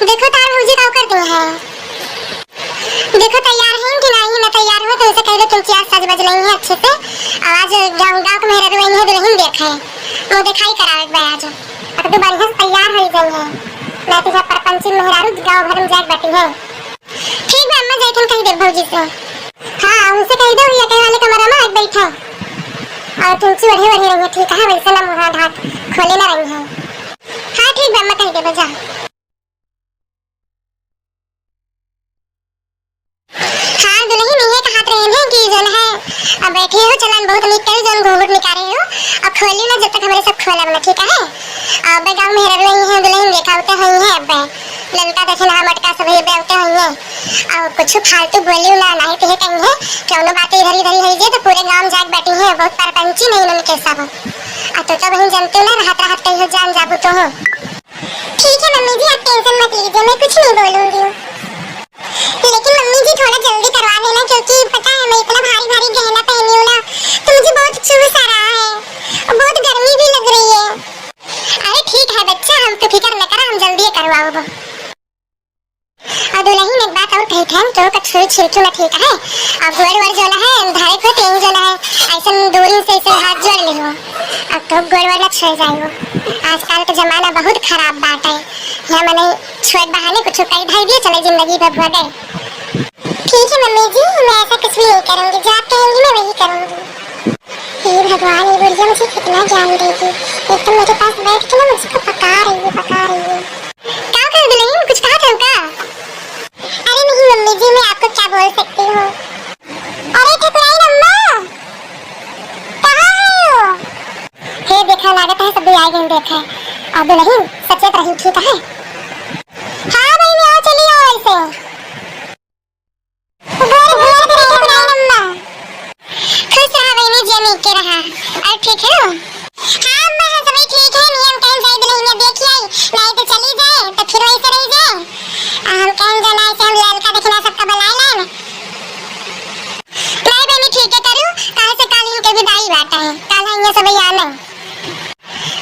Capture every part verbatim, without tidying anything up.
देखो तार भौजी का करती हैं। देखो तैयार हैं कि नहीं, ना तैयार हो तो उनसे कह दो कि आज सज बज नहीं है अच्छे से। और आज गाँव, गाँव के मेहरारू आई है दुल्हन देखे। वो दिखाई करावे के बा आज। अब तो बढ़िया से तैयार हो गई है। ना तो सब परपंची मेहरारू गाँव भर में जाके बैठी है। ठीक बा अम्मा, जाइथन कह दे भौजी से। हाँ, उनसे कह दो, ये कहे वाले कमरा में आज बैठा। और तुमसे बढ़िया बढ़िया रही है, ठीक है, वैसे ना मुँह हाथ खोले ना रही है। हाँ, ठीक बा अम्मा, कह दे बजा। हाँ, दुल्हन इहे कहत रहे हैं कि जौन है, अब बैठे हो, चलन बहुत नीक करे, जौन घूंघट निकाले हो, अब खोली ना, जब तक हमरे सब खोलब ना, ठीक है? अब गाँव में मेहरारू आई हैं, दुल्हन देखावते हुई हैं, अब ललका दक्षिणा मटका सब ये बेवते हुई हैं, और कुछ फालतू बोली ना, नहीं तो ये कहीं है, कौनो बात इधर इधर हुई जे, तो पूरे गाँव में जाके बैठी हैं, बहुत परपंची नहीं उनके सब। आ तो, तो बहन जानते हो ना, रहत रहत कहीं जान जाबू तो हो। ठीक है मम्मी जी, आप tension मत लीजिए, मैं कुछ नहीं बोलूंगी। लेकिन मम्मी जी थोड़ा जल्दी करवा देना, क्योंकि पता है मैं इतना भारी भारी गहना पहनी हूँ ना, तो मुझे बहुत चुभ सा रहा है और बहुत गर्मी भी लग रही है। अरे ठीक है बच्चा, हम तो फिक्र न करा, हम जल्दी करवाओ। और दुल्हन एक बात और कही थी, तो कछुई छिड़की में ठीक है, और गोड़ वोड़ जो है धारे को तेज जो है, ऐसे दूरी से ऐसे हाथ जोड़ लियो, अब तो गोड़ वोड़ न छुए जाइयो। आजकल के जमाना बहुत खराब बात है, या मने छुए के बहाने कुछ कही धाई दिए, चले जिंदगी भर भोगे। ठीक है मम्मी जी, मैं ऐसा कुछ भी नहीं करूँगी, जो आप कहेंगी मैं वही करूँगी। हे भगवान, ये बुढ़िया मुझे कितना ज्ञान देगी। एक तो मेरे पास बैठ के ना मुझको पका रही है, पका रही है। क्या कर दुल्हन, कुछ कहा था का? अरे नहीं मम्मी जी, मैं आपको क्या बोल सकती हूँ। अरे ठकुराइन अम्मा, कहाँ है वो? हे देखा, लागत है सब आ गए, देखा। अब दुल्हन सचेत रही, ठीक है? हाँ बहनी, आओ, चली आओ ऐसे। गोर, गोर, गोर, गोर, अम्मा। खुश रहा बहनी, जिया नीके रहा। और ठीक है? हाँ अम्मा, हम सभी ठीक है। नियम कहीं जाए दुल्हनिया देखी आई, नहीं तो चली जाए, तो फिर वैसे रह जाए। आ, हम कहीं जाना है, हम ललका दक्षिणा सबका बुलाए लाए। नहीं बहनी, ठीक है करू, काहे से काल इनके विदाई बाटा है, काल है ये सभी आना।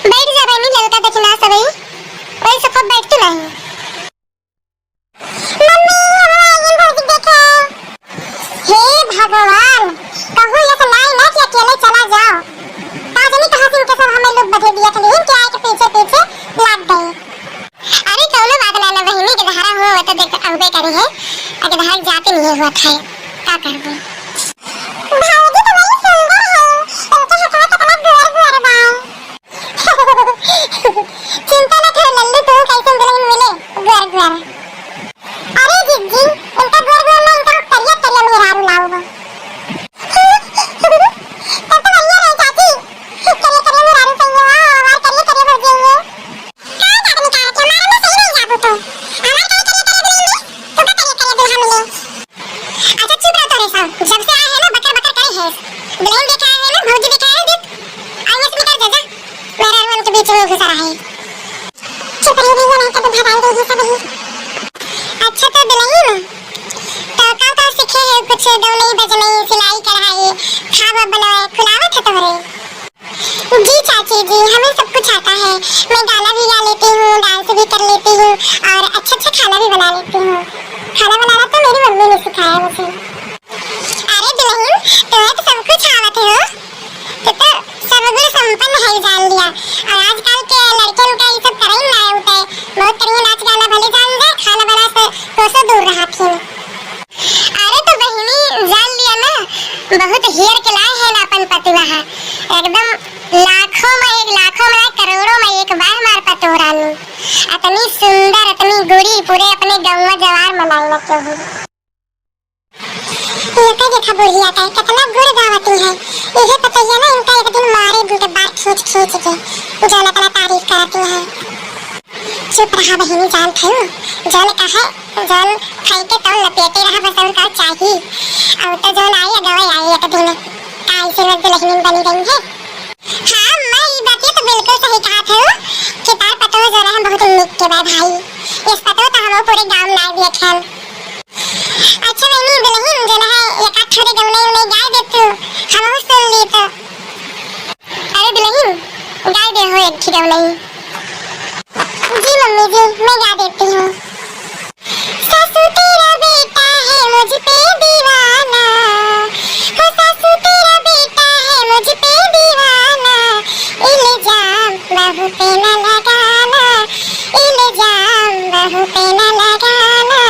बैठ जा बहनी, ललका दक्षिणा सभी, वही सब बैठ तो नहीं। मम्मी, हम आइए भौजी देखे। हे भगवान, कहूँ ये तो लाई ना कि अकेले चला जाओ। का जानी कहाँ से इनके सब हमें लोग बधे दिया था, लेकिन क्या है कि पीछे पीछे लाग गए। अरे कौनो बात ना, ना बहनी के धारा हो, वो तो देख अगबे करी है। अगर धारा जाते नहीं हुआ था, का करबो? भौजी तो बड़ी सुंदर है, इनके हथवा कितना गोर गोर बा। चिंता न कर लल्लू, तू कैसन दुल्हन मिले, गोर गोर। अरे जिज्जी, इनका गोर गोर ना, इनका हम करिया करिया मेहरारू लाऊंगा। तब तो बढ़िया रहे चाची, करिया करिया मेहरारू सही है, हमार करिया करिया भौजी है। का जात में का है, हमारे में सही नहीं जाबू तो। हमार करिया करिया दुल्हन मिले, तो का करिया करिया दुल्हा मिले। अच्छा चुप रह तोरे सब, जब से आए हैं ना बकर बकर करे है। दुल्हन देखे आए हैं ना, भौजी देखे आए हैं, देख। आइए से निकल जा, जा। मेरा मन के बीच में घुसा रहा है। चुप रही भैया, नहीं तो भगाई देगी सब ही। अच्छा तो दुल्हन, तो का का सीखे है? कुछ दौनी बजनी, सिलाई कढ़ाई, खावा बनाए, खुलावत है तोहरे? जी चाची जी, हमें सब कुछ आता है। मैं गाना भी गा लेती हूँ, dance भी कर लेती हूँ और अच्छा अच्छा खाना भी बना लेती हूँ। खाना बनाना तो मेरी मम्मी ने सिखाया मुझे। अरे दुल्हन, तुम्हें तो सब कुछ आवत है हो। तू तो सर्वगुण संपन्न है, जान लिया। और आजकल के लड़कन का ये सब करे ही ना होता है। बहुत करिए नाच गाना भले जान जाए, खाना बना से कोसों दूर रहा फिर। अरे तो बहिनी, जान लिया ना, बहुत हेर के लाए हैं ना अपन पतिवा है। एकदम लाखों में एक, लाखों में एक, करोड़ों में एक बार हमार पतोह रानी। इतनी सुंदर, इतनी गोरी, पूरे अपने गौवा जवार में नाई लगे हुई। ये का देखा बुढ़िया का, कितना गुण गावती है। इहे पतैया ना इनका एक दिन मारे बूटे बार खींच खींच के, जौन इतना तारीफ करती है। चुप रहा बहिनी, जान थयू, जौन कहे, जौन खाई के तौन लपेटे रहा, बस और का चाही। अब तो जौन आई, गवे आई एक दिन, काल से मैं दुल्हनिन बनी रही है। हाँ, मैं ई बात ये तो बिल्कुल सही कहा थयू कि तार पतोह जो रहे बहुत निक के बा भाई। इस पतोह तो हम पूरे गांव में ना देखे। अच्छा बहिनी, दुल्हन जौन है, एक आध ठो गौनई उनई गाय दे तू, हमहू सुन ली तो। अरे दुल्हन, गाय दे हो एक ठो गौनई। जी मम्मी जी, मैं गा देती हूँ। तेरा बेटा है मुझ पे दीवाना, हो सासू तेरा बेटा है मुझ पे दीवाना, इल्जाम बहू पे न लगाना, इल्जाम बहू पे न लगाना।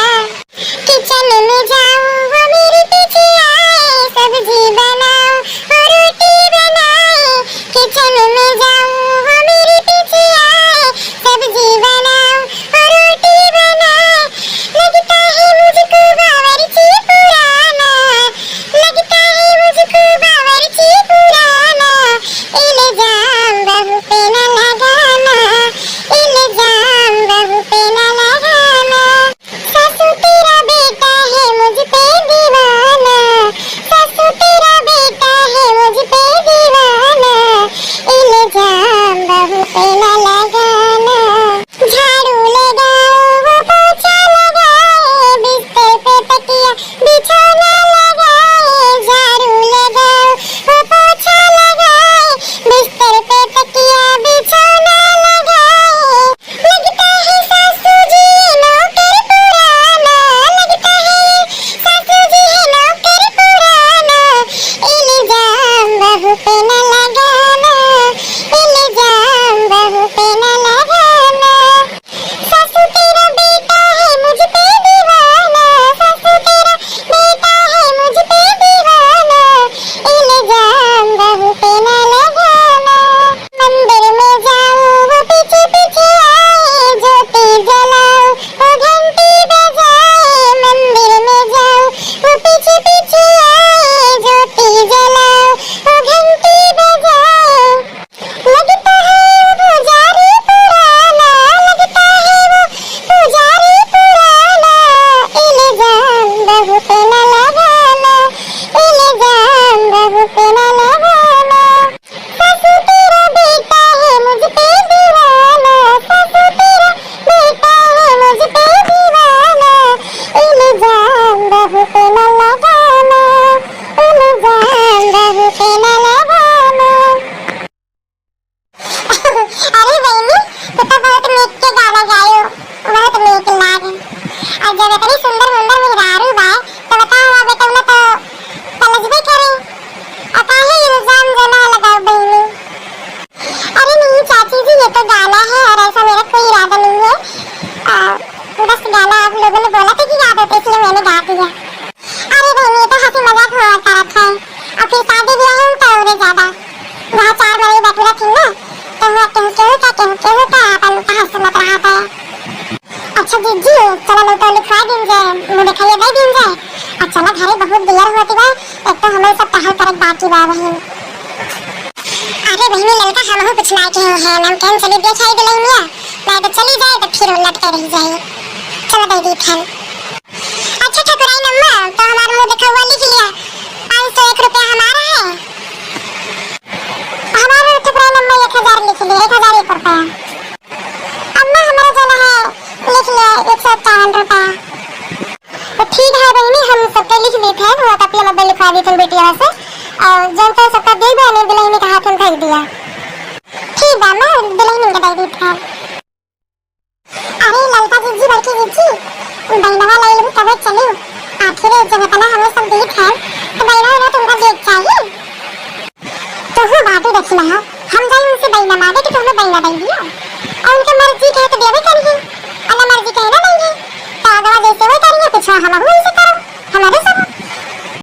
किचन में जाऊं वो मेरे पीछे आए, सब्जी बनाऊं वो रोटी बनाए। किचन में जाऊं वो मेरे पीछे आए, सब्जी बनाऊं वो रोटी बनाए। लगता है मुझको बावर्ची पुराना, लगता है मुझको बावर्ची पुराना। इल्जाम बहू पे न लगाना, इल्जाम बहू पे न लगाना। सासू तेरा बेटा है मुझ पे दीवाना, सासू तेरा बेटा है मुझ पे दीवाना, इल्जाम बहू पे न लगाना। झाड़ू लगाओ वो पोछा लगाए, बिस्तर पे तकिया बिछौना लगाए। झाड़ू लगाओ वो पोछा लगाए, बिस्तर पे तकिया बिछौना लगाए। लगता है सासू जी नौकर पुराना, लगता है सासू जी है नौकर पुराना। इल्जाम बहू पे न लगाना, इल्जाम बहू पे न लगाना। सासू तेरा बेटा है मुझ पे दीवाना, सासू तेरा बेटा है मुझ पे दीवाना। इल्जाम बहू पे न लगाना। मंदिर में जाऊं वो पीछे पीछे आए, ज्योति जलाऊं वो घंटी बजाए। मंदिर में जाऊं वो पीछे पीछे आए, ज्योति जलाऊं वो घंटी बजाए। लगता है वो पुजारी पुराना, लगता है वो पुजारी पुराना। इल्जाम बहू पे न लगाना, इल्जाम बहू पे न लगाना। सासू तेरा बेटा है मुझ पे दीवाना, सासू तेरा बेटा है मुझ पे दीवाना। इल्जाम बहू पे न लगाना, इल्जाम बहू पे न लगाना। अरे बहिनी, तू तो बहुत नीक के गाना गायो, बहुत नीक लाग। और जब इतनी सुंदर मुंदर मेहरारू बा, तो बताओ, अब बेटा ना तो पलजबे करे। और काहे इल्जाम जो ना लगाओ बहिनी? अरे नहीं चाची जी, ये तो गाना है और ऐसा मेरा कोई इरादा नहीं है। आ, बस गाना आप लोगों ने बोला था कि गा दो, तो इसलिए मैंने गा दिया। अरे बहिनी, ये तो हंसी मजाक हुआ करत है। और फिर शादी ब्याह में तो और ज्यादा। वहाँ चार मनई बैठल रहथिन ना, तो हुआ केहू केहू का, केहू केहू का अपन कहा सुनत रहा था। अच्छा जीजी, चला लौटा लिखवा दिन जे, मुँह देखाइए दे दिन जे। आ चला घरे, बहुत देर होती बा, एक तो हमें सब टहल करत बाकी बा बहिन। अरे बहिनी ललका, हमहू कुछ ना के हैं, हम कहन चली देखाई दुल्हनिया, नहीं तो चली जाए तो फिर लटके रह जाए। चला दे दी थन। अच्छा ठकुराइन अम्मा, तो हमार मुँह देखौआ लिख लिया, पाँच सौ एक रुपया हमारा है। हमार ठकुराइन अम्मा एक हजार लिख लिया, एक हजार एक रुपया। अम्मा हमारा जो है लिख लिया एक सौ इक्यावन रुपया। तो ठीक है बहिनी, हम सबके लिख देते हैं, वो कपिया मोबाइल लिखवा देते हैं बेटिया से, और जब तो सबका दे दिया, नहीं दुल्हन का हाथ में धर दिया। ठीक बा, मैं दुल्हन के दे देते हैं। अरे ललका जीजी, बड़की जीजी, बहिनवा ले लेबू तबे चली। आखिर जब इतना हमें सब देत है, तो बहिनवा ना तुमका देख चाहिए। तो हो बाटू देखी ना हो, हम जाई उनसे बहिना मांगे कि तुमने बहिना दे दिया। और उनके मर्जी कहे तो देवे करिए, और ना मर्जी कहे ना देंगे। तो अगवा जैसे वो करिए, कुछ हम वैसे करो, हमारे